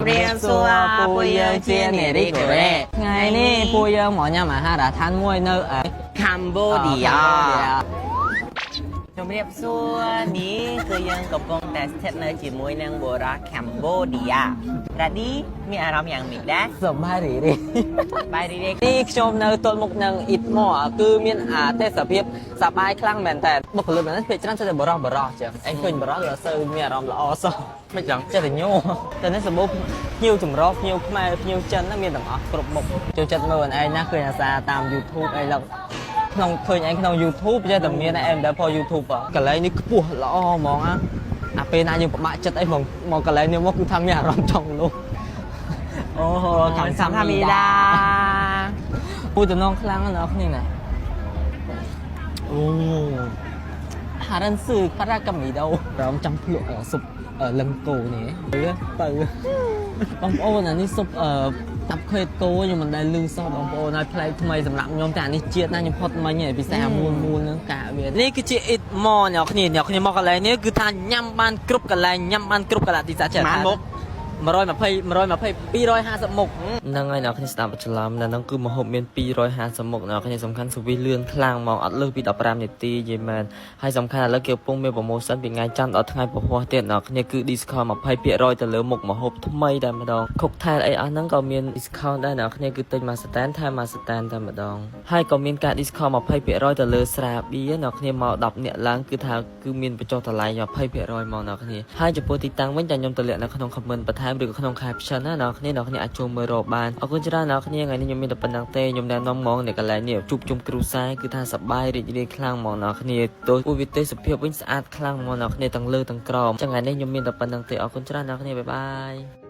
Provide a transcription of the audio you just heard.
រាបសួរពួកយើងជានារីកូរ៉េ ថ្ងៃនេះពួកយើងមកញ៉ាំអាហារដ្ឋានមួយនៅឯ កម្ពុជាជំរាបសួរនេះគឺយើងកំពុងតែស្ថិតនៅជាមួយនឹងបុរសកម្ពុជារ៉ាឌីមានអារម្មណ៍យ៉ាងម៉េចដែរ សប្បាយរីករាយ បាយរីករាយ នេះខ្ញុំនៅទល់មុខនឹងអ៊ីតម៉គឺមានអាទេសភាពសប្បាយខ្លាំងមែនតើបុគ្គលិកមែនភាគច្រើនចេះតែបរោះបរោះចឹងឯងឃើញបរោះក៏សូវមានអារម្មណ៍ល្អសោះ មិនចឹង ចេះតែញោតែនេះសម្បូរភ្ញៀវចម្រុះភ្ញៀវខ្មែរភ្ញៀវចិនហ្នឹងមានទាំងអស់គ្រប់មុខចូលចិត្តមើលឯងណាឃើញអាសាតាម YouTube អីឡើងក្នុងឃើញឯងក្នុង YouTube ចេះតែមានឯងមិនដែលផុស YouTube ហ៎កន្លែងនេះខ្ពស់ល្អហ្មងអាអាពេលណាយើងពិបាកចិត្តអីហ្មងមកកន្លែងនេះមកគឺថាមានអារម្មណ៍ចង់លុះអូហូកម្មសាមីដា ពូតំណងខ្លាំងណាស់អ្នកនរគ្នាណាអូហារិនស៊ឺប៉ារ៉ាកាមីដូរំចាំភ្លក់ស៊ុបលឹងគោនេះទៅបងប្អូនអានេះស៊ុបអឺតាប់ខេតគោខ្ញុំមិនដែលឮសោះបងប្អូនហើយប្លែកថ្មីសម្រាប់ខ្ញុំតែអានេះជាតិណាខ្ញុំផុតមិញហើយពិសេសអាមូលមូលហ្នឹងកាវានេះគឺជាអ៊ីតម៉អ្នកគ្នាអ្នកគ្នាមកកន្លែងនេះគឺថាញ៉ាំបានគ្រប់កន្លែងញ៉ាំបានគ្រប់កលៈទេសៈចេះ ម៉ានមុខ 120 120 250មុខហ្នឹងហើយអ្នកគ្នាស្ដាប់ច្រឡំនៅហ្នឹងគឺម្ហូបមាន250មុខអ្នកគ្នាសំខាន់សវិសលឿនខ្លាំងហ្មងអត់លើសពី15នាទីយីមែនហើយសំខាន់ឥឡូវគេកំពុងមាន promotion ពីថ្ងៃច័ន្ទដល់ថ្ងៃពហុទៀតអ្នកគ្នាគឺ discount 20%ទៅលើមុខម្ហូបថ្មីតែម្ដង cocktail អីអស់ហ្នឹងក៏មាន discount ដែរអ្នកគ្នាគឺទិញមួយ stand ថែមមួយ stand តែម្ដងហើយក៏មានការ discount 20%ទៅលើស្រាបៀរអ្នកគ្នាមក10នាក់ឡើងគឺថាគឺមានបញ្ចុះតម្លៃ20%មកអ្នកគ្នាហើយចំពោះទីតាំងវិញចាខ្ញុំទម្លាក់នៅក្នុង comment បន្ថែមឬក៏ក្នុង caption ណាអ្នកគ្នាអ្នកគ្នាអាចចូលមើលរកបានអរគុណច្រើនអ្នកគ្នាថ្ងៃនេះខ្ញុំមានតែប៉ុណ្្នឹងទេខ្ញុំណែនាំហ្មងនៅកន្លែងនេះជួបជុំគ្រួសារគឺថាសប្បាយរីករាយខ្លាំងហ្មងអ្នកគ្នាទោះពួកវិទេសភាពវិញស្អាតខ្លាំងហ្មងអ្នកគ្នាទាំងលើទាំងក្រោមចឹងថ្ងៃនេះខ្ញុំមានតែប៉ុណ្្នឹងទេអរគុណច្រើនអ្នកគ្នាbye bye.